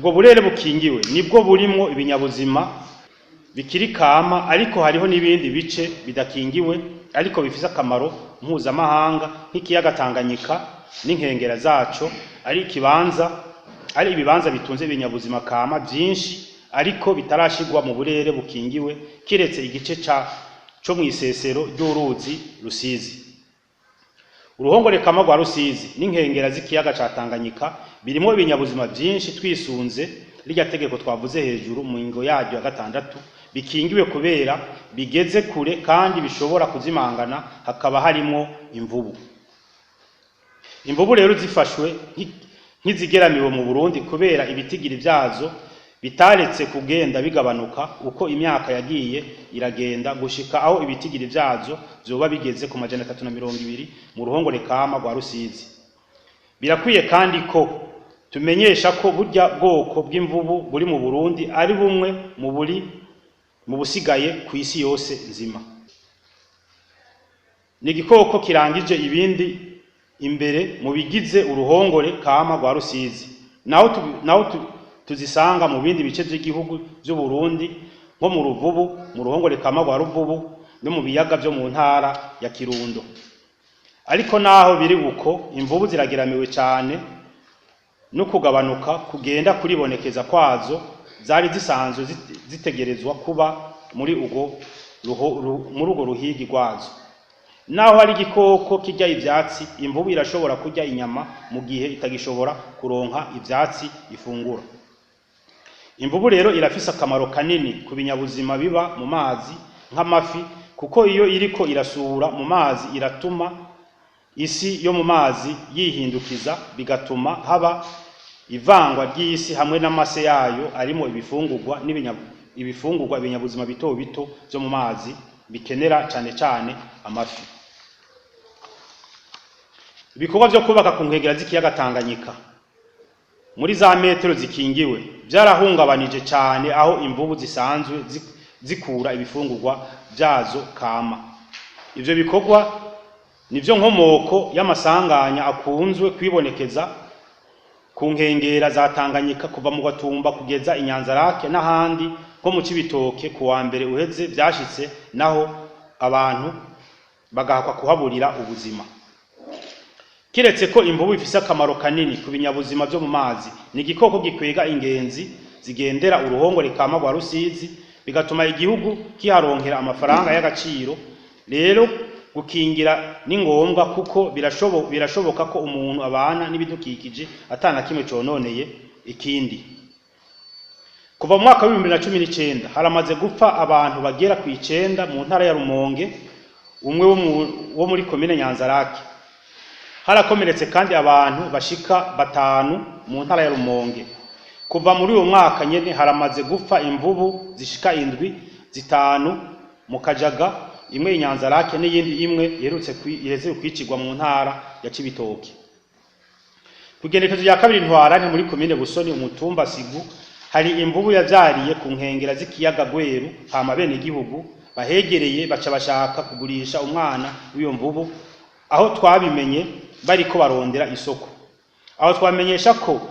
Ubwo burere bukingiwe nibwo burimwo ibinyabuzima bikiri kama, ariko hariho n'ibindi bice bidakingiwe ariko bifise akamaro mpuzamahanga nk'ikiyaga Tanganyika n'inkengera zaco, ari ikibanza ari ibibanza bitunze ibinyabuzima kama vyinshi ariko bitarashirwa mu burere bukingiwe, kiretse igice co mw'isesero ry'uruzi Rusizi. Uruhongore kama rwa Rusizi n'inkengera z'ikiyaga ca Tanganyika birimwo ibinyabuzima vyinshi twisunze rirya tegeko twavuze hejuru mu ngingo yaryo ya gatandatu, bikingiwe kubera bigeze kure kandi bishobora kuzimangana, hakaba harimwo imvubu. Imvubu rero zifashwe nk'izigeramiwe mu Burundi kubera ibitigiri vyazo bitaretse kugenda bigabanuka uko imyaka yagiye iragenda, gushika aho ibitigiri vyazo vyoba bigeze ku 320 mu ruhongore kama rwa Rusizi. Birakwiye kandi ko tumenyesha ko burya bwoko bw'imvubu buri mu Burundi ari bumwe mu buri mu busigaye ku isi yose nzima. Ni igikoko kirangije ibindi imbere mu bigize uruhongore kama rwa Rusizi. Naho tuzisanga mu bindi bice vy'igihugu vy'u Burundi nko mu Ruvubu, mu ruhongore kama rwa Ruvubu no mu biyaga vyo mu ntara ya Kirundo. Ariko naho biri uko, imvubu zirageramiwe cane no kugabanuka kugenda kuribonekeza kwazo zari zisanzwe zitegerezwa kuba muri urwo ruhigi rwazo. Naho hari igikoko kirya ivyatsi, imvubu irashobora kurya inyama mu gihe itagishobora kuronka ivyatsi ifungura. Imvubu rero irafise akamaro kanini ku binyabuzima biba mu mazi nk'amafi, kuko iyo iriko irasura mu mazi iratuma isi yo mu mazi yihindukiza, bigatuma haba ivangwa ry'isi hamwe n'amase yayo arimo ibifungurwa ibifungurwa ibinyabuzima bito bito vyo mu mazi bikenera, cane cane amafi. Ibikorwa vyo kubaka ku nkengera z'ikiyaga Tanganyika muri za metero zikingiwe vyarahungabanije cane aho imvubu zisanzwe zikura ibifungurwa vyazo kama. Ivyo bikorwa nivyo nkomoko y'amasanganya akunzwe kwibonekeza ku nkengera za Tanganyika kuva mu Gatumba kugeza i Nyanzarake n'ahandi nko mu Cibitoke. Ku wa mbere uheze vyashitse naho abantu bagahakwa kuhaburira ubuzima. Kiretse ko imvubu ifise akamaro kanini ku binyabuzima vyo mu mazi, ni igikoko gikwega ingenzi zigendera uruhongore kama rwa Rusizi, bigatuma igihugu kiharonkera amafaranga y'agaciro. Rero gukingira ni ngombwa, kuko birashoboka ko umuntu abana n'ibidukikije atana kimwe cononeye ikindi. Kuva mu mwaka wa 2019 haramaze gupfa abantu bagera ku 9 mu ntara ya Rumonge, umwe wo muri komine Nyanzarake. Harakomeretse kandi abantu bashika batanu mu ntara ya Rumonge. Kuva muri uwo mwaka nyene haramaze gupfa imvubu zishika indwi, zitanu mu Kajaga, imwe i Nyanzarake n'iyindi imwe iherutse kwicirwa mu ntara ya Cibitoke. Kw'igenekerezo rya 2 Ntwarante muri komine Busoni, umutumba Sigu, hari imvubu yavyariye ku nkengera z'ikiyaga Gweru, hama abenegihugu bahegereye baca bashaka kugurisha umwana w'iyo mvubu. Aho twabimenye bariko barondera isoko. Aho twamenyesha ko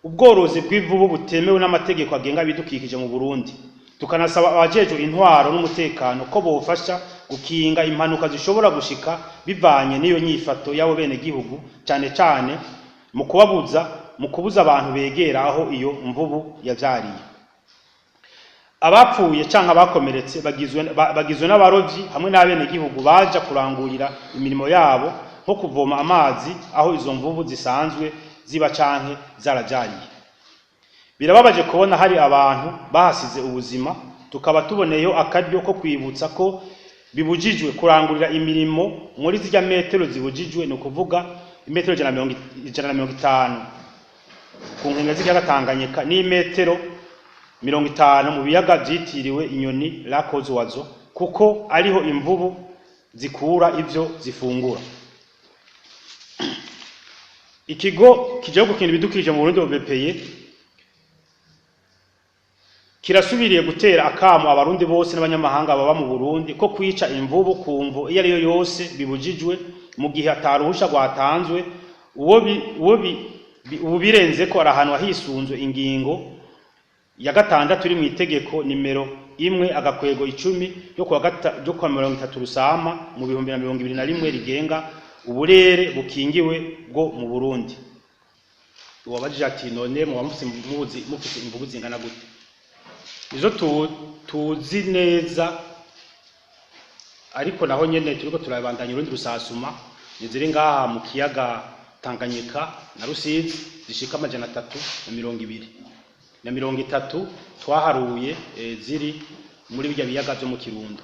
ubworozi bw'imvubu butemewe n'amategeko agenga ibidukikije mu Burundi, tukanasaba abajejwe intwaro n'umutekano ko bofasha gukinga impanuka zishobora gushika bivanye n'iyo nyifato y'abo benegihugu, cane cane mu kubuza abantu begera aho iyo mvubu yavyariye. Abapfuye canke abakomeretse bagizwe n'abarovyi hamwe n'abenegihugu baja kurangurira imirimo yabo nko kuvoma amazi aho izo mvubu zisanzwe ziba canke zaravyariye. Birababaje kubona hari abantu bahasize ubuzima, tukaba tuboneyeho akaryo ko kwibutsa ko bibujijwe kurangurira imirimo muri zirya metero zibujijwe, ni ukuvuga imetero 150 ku nkengera z'ikiyaga Tanganyika n'imetero 50 mu biyaga vyitiriwe inyoni Lac aux Oiseaux, kuko ariho imvubu zikura ivyo zifungura. Ikigo kijejwe gukingira ibidukikije mu Burundi, OBPE, kirasubiriye gutera akamo abarundi bose n'abanyamahanga baba mu Burundi ko kwica imvubu ku mvo iyo ariyo yose bibujijwe mu gihe ataruhusha rwatanzwe. Uwo bi, uwo bi, Ubu birenze ko arahanwa hisunzwe ingingo ya 6 iri mu itegeko nimero 1-10 ryo kuwa 30 Rusama mu 2021 rigenga uburere bukingiwe bwo mu Burundi. Uwabajije ati none muba mufise imvubu zingana gute? Izo tuzi neza, ariko naho nyene turiko turabandanya urundi rusasuma, ni ziri ngaha mu kiyaga Tanganyika na Rusizi zishika 320 na 30 twaharuye, ziri muri birya biyaga vyo mu Kirundo.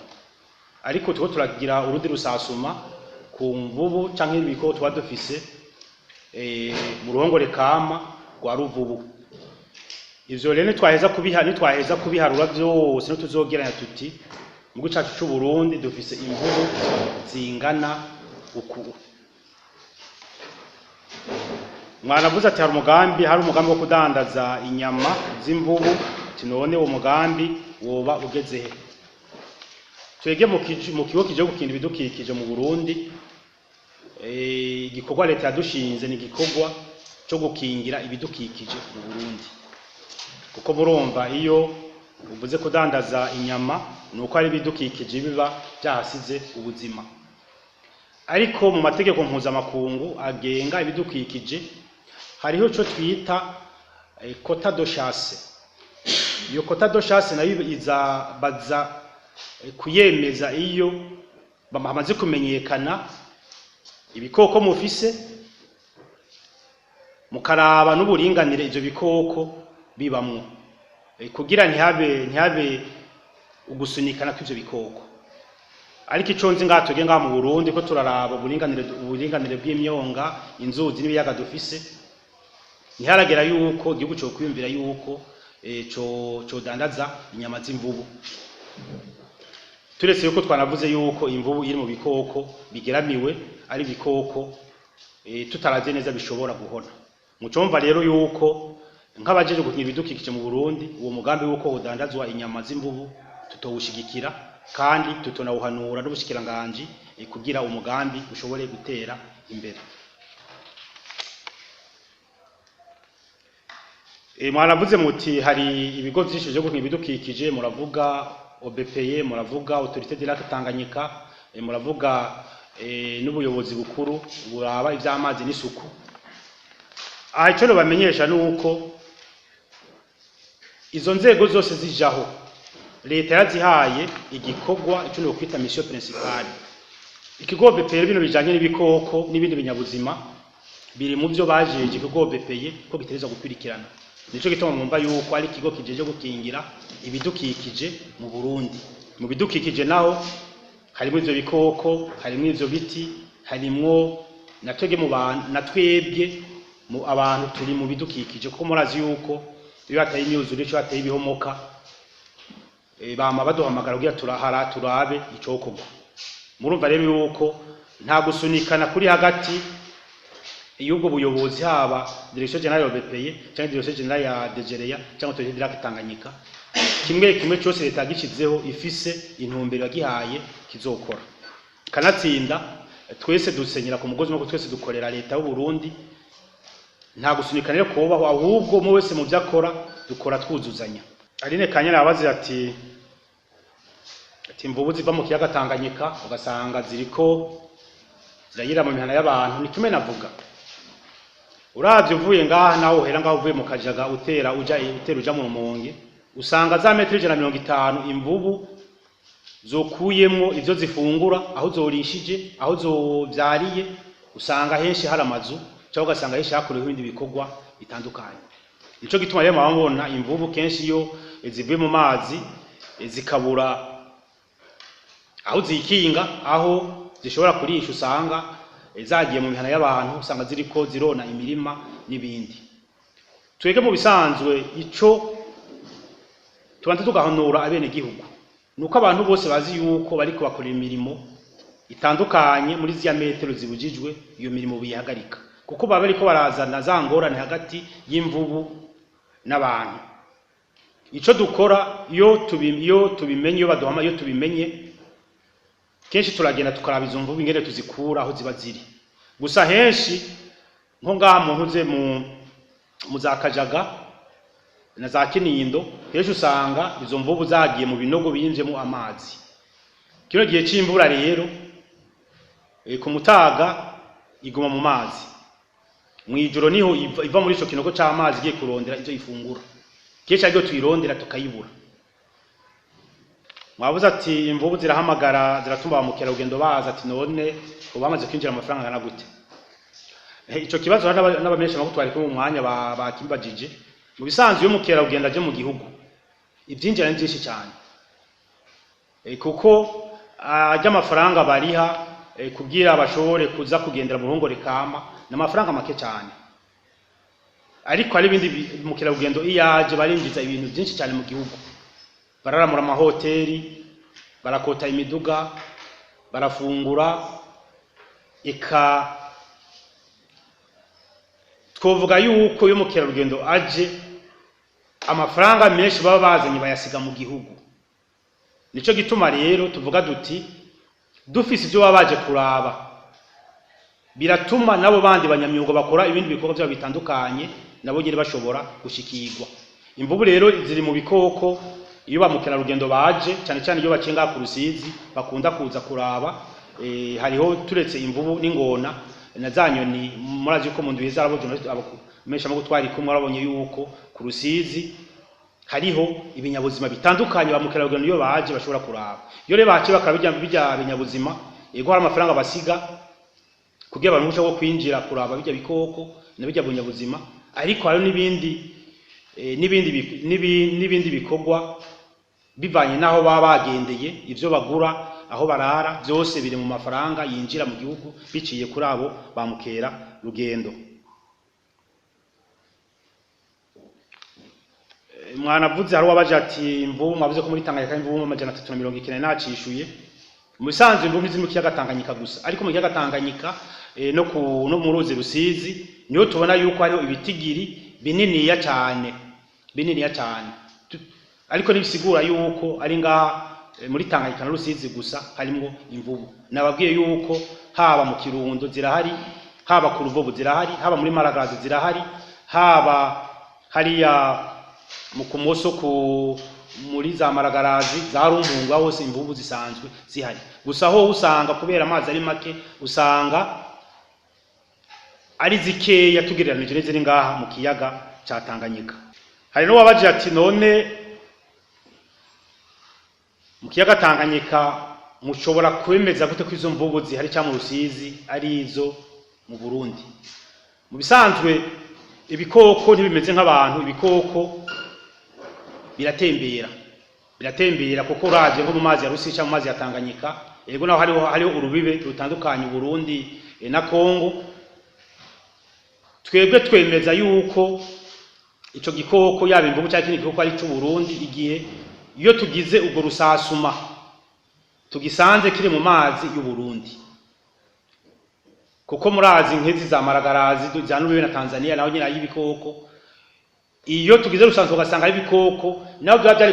Ariko turiko turagira urundi rusasuma ku mvubu canke ibikoko tuba dufise mu ruhongore kama rwa Ruvubu. Ivyo rero nitwaheza kubiharura vyose, ntituzogeranya tuti mu gihugu cacu c'u Burundi dufise imvubu zingana uku. Mwanavuze ati hari umugambi wo kudandaza inyama z'imvubu, ati none uwo mugambi woba ugeze he? Twebwe mu kigo kije gukinga ibidukikije mu Burundi, igikorwa leta yadushinze ni igikorwa co gukingira ibidukikije mu Burundi. Kuko murumva iyo uvuze kudandaza inyama nuko ari ibidukikije biba byahasize ubuzima. Ariko mu mategeko mpuzamakungu agenga ibidukikije hariho ico twita quota de chasse. Iyo quota de chasse nayo iza baza kuyemeza iyo bamaze kumenyekana ibikoko mufise, mukaraba n'uburinganire ivyo bikoko bibamwo, kugira ntihabe ugusunikana kw'ivyo bikoko. Ariko ico nzi ngaha twebwe ngaha mu Burundi ko turaraba uburinganire bw'imyonga, inzuzi n'ibiyaga dufise, ntiharagera yuko igihugu co kwiyumvira yuko codandaza inyama z'imvubu. Turetse yuko twanavuze yuko imvubu iri mu bikoko bigeramiwe, ari ibikoko tutaravye neza bishobora guhona. Mucumva rero yuko nk'abajeje gukingira ibidukikije mu Burundi, uwo mugambi wuko udandazwa inyama z'imvubu tutowushigikira, kandi tutonawuhanura n'ubushikiranganji kugira umugambi ushobore gutera imbere. Mwaravuze muti hari ibigo vyinshi vyo gukingira ibidukikije, muravuga OBPE, muravuga Autorité de Lac Tanganyika, muravuga n'ubuyobozi bukuru buraba ivy'amazi n'isuku. Aha ico nobamenyesha nuko izo nzego zose zijaho leta yarazihaye igikorwa ico nokwita mission principale. Ikigo OBPE bino bijanye n'ibikoko n'ibindi binyabuzima biri mu byo bajeje ikigo OBPE ko gitegerezwa gukurikirana. Nico gituma mwumva yuko ari ikigo kijeje gukingira ibidukikije mu Burundi. Mu bidukikije naho harimo ivyo bikoko, harimo ivyo biti, harimwo na twebwe mu bantu, na twebwe mu abantu turi mu bidukikije, kuko murazi yuko iyo hateye imyuzure, iyo hateye ibihomoka, bama baduhamagara kugira turahara turabe icokorwa. Murumva rero yuko nta gusunikana kuri hagati y'ubwo buyobozi, haba Direction Générale ya OBPE canke Direction Générale ya DGREA canke Autorité de Lac Tanganyika. Kimwe kimwe cyose leta yagishizeho ifise intumbero yagihaye kizokora. Kanatsinda twese dusenyera ku mugozi umwe, twese dukorera leta y'u Burundi, nta gusunikana rero kubaho, ahubwo umwe wese mu byo akora dukora twuzuzanya. Aline Kanyana yabaze ati imvubu ziva mu kiyaga Tanganyika ugasanga ziriko zirayira mu mihana y'abantu, ni kimwe navuga. Uravye uvuye ngaha naho uhera ngaho uvuye mu Kajaga utera uja mu Rumonge, usanga za metero 150 imvubu zokuyemwo ivyo zifungura, aho zorishije, aho zovyariye, usanga henshi hari amazu cyangwa ugasanga henshi hakorewe ibindi bikorwa bitandukanye. Nico gituma rero mubona imvubu kenshi iyo zivuye mu mazi zikabura aho zikinga, aho zishobora kurisha, usanga zagiye mu mihana y'abantu, usanga ziriko zirona imirima n'ibindi. Twebwe mu bisanzwe ico tubanza tugahanura abene gihugu nuko abantu bose bazi yuko bariko bakora imirimo itandukanye muri zya metero zibujijwe, iyo mirimo bihagarika, kuko baba bariko barazana za ngorane hagati y'imvubu n'abantu. Ico dukora iyo tubimenye, iyo baduhama, iyo tubimenye kenshi turagenda tukaraba izo mvubu ingene tuzikura aho ziba ziri. Gusa henshi nko ngaha mu ntuze mu za Kajaga na za Kinindo, kenshi usanga izo mvubu zagiye mu binogo biyimvyemo amazi. Kino gihe c'imvura rero, ku mutaga iguma mu mazi, mw'ijoro niho iva muri ico kinogo c'amazi igiye kurondera ivyo ifungura. Kenshi ariko tuyirondera tukayibura. Mwabuze ati imvubu zirahamagara, ziratuma ba mukerarugendo baza, ati none ubu bamaze kwinjira amafaranga angana gute? Ico kibazo hari n'abamenyesha makuru twari kumwe mu mwanya bakimbajije. Mu bisanzwe iyo mukerarugendo aje mu gihugu, ivyinjira ni vyinshi cyane, kuko arya amafaranga bariha kugira bashobore kuza kugendera mu ruhongore kama ni amafaranga make cyane, ariko hari ibindi mukerarugendo iyo aje barinjiza ibintu byinshi cyane mu gihugu. Bararamura amahoteli, barakota imiduga, barafungura, eka twovuga yuko iyo mukerarugendo aje amafaranga menshi baba bazanye bayasiga mu gihugu. Nico gituma rero tuvuga duti dufise ivyo baba baje kuraba, biratuma nabo bandi banyamyuga bakora ibindi bikorwa byabo bitandukanye nabo nyene bashobora gushikirwa. Imvubu rero ziri mu bikoko iyo ba mukerarugendo baje, cyane cyane iyo baciye ngaha ku Rusizi, bakunda kuza kuraba. Hariho turetse imvubu n'ingona na za nyoni, murazi ko mu ndwi iheze abamenyesha amakuru twari kumwe barabonye yuko ku Rusizi hariho ibinyabuzima bitandukanye ba mukerarugendo iyo baje bashobora kuraba. Iyo rero baje bakaraba bijya binyabuzima, yego hari amafaranga basiga kugira abantu bashobore kwinjira kuraba bijya bikoko na bijya binyabuzima, ariko hari n'ibindi n'ibindi bikorwa bivanye n'aho baba bagendeye, ivyo bagura, aho barara, byose biri mu mafaranga yinjira mu gihugu biciye kuri abo ba mukerarugendo. Mwanavuze hari uwabaje ati imvubu, mwavuze ko muri Tanganyika imvubu 390 nacishuye. Mu bisanzwe imvubu ntiziri mu kiyaga Tanganyika gusa, ariko mu kiyaga Tanganyika no mu ruzi Rusizi niho tubona yuko hariho ibitigiri bininiya cyane, bininiya cyane. Ariko ntibisigura yuko ari ngaha muri Tanganyika na Rusizi gusa harimwo imvubu. Nababwiye yuko haba mu Kirundo zirahari, haba ku Ruvubu zirahari, haba muri Maragazi zirahari, haba hariya mu Kumoso ku muri za Maragarazi za Rumungu, hose imvubu zisanzwe zihari. Gusa ho usanga kubera amazi ari make usanga ari zikeya tugereranije n'iziri ngaha mu kiyaga ca Tanganyika. Hari n'uwabaje ati none mu kiyaga Tanganyika mushobora kwemeza gute ko izo mvubu zihari cyangwa mu Rusizi ari izo mu Burundi? Mu bisanzwe ibikoko ntibimeze nk'abantu, ibikoko biratembera, biratembera kuko uraje nko mu mazi ya Rusizi cyangwa mu mazi ya Tanganyika, yego naho hariho urubibe rutandukanye Burundi na Kongo. Twebwe twemeza yuko ico gikoko yaba imvubu cyangwa ikindi gikoko ari c'u Burundi igihe iyo tugize ubwo rusasuma tugisanze kiri mu mazi y'u Burundi, kuko murazi nk'izi za Maragarazi za Nubibe na Tanzania naho nyine ay'ibikoko, iyo tugize rusanzwe ugasanga ari ibikoko naho byaba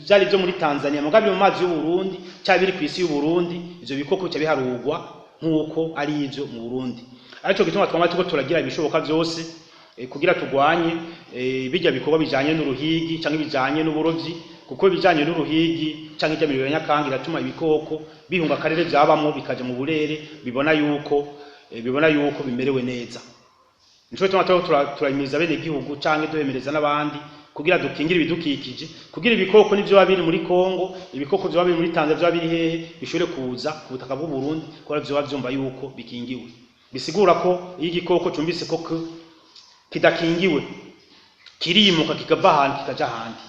byari byo muri Tanzania mugabo mu mazi y'u Burundi cyangwa biri ku isi y'u Burundi, ivyo bikoko bica biharugwa nk'uko ari ivyo mu Burundi. Arico gituma twama turiko turagira ibishoboka vyose kugira tugwanye bijya bikorwa bijanye n'uruhigi canke bijanye n'uburovyi, kuko bijanye n'uruhigi canke ijya miriro ya Nyakanga iratuma ibikoko bihunga akarere vyabamwo bikaja mu burere, bibona yuko bimerewe neza. Nico gituma turiko turahimiriza bene gihugu canke duhemereza n'abandi kugira dukingire ibidukikije, kugira ibikoko nivyo biba biri muri Kongo, ibikoko vyoba biri muri Tanzania, vyoba biri hehe, bishobore kuza ku butaka bw'u Burundi kuko vyoba vyumva yuko bikingiwe. Bisigura ko iyo igikoko cumvise ko kidakingiwe kirimuka kikava ahantu kikaja ahandi.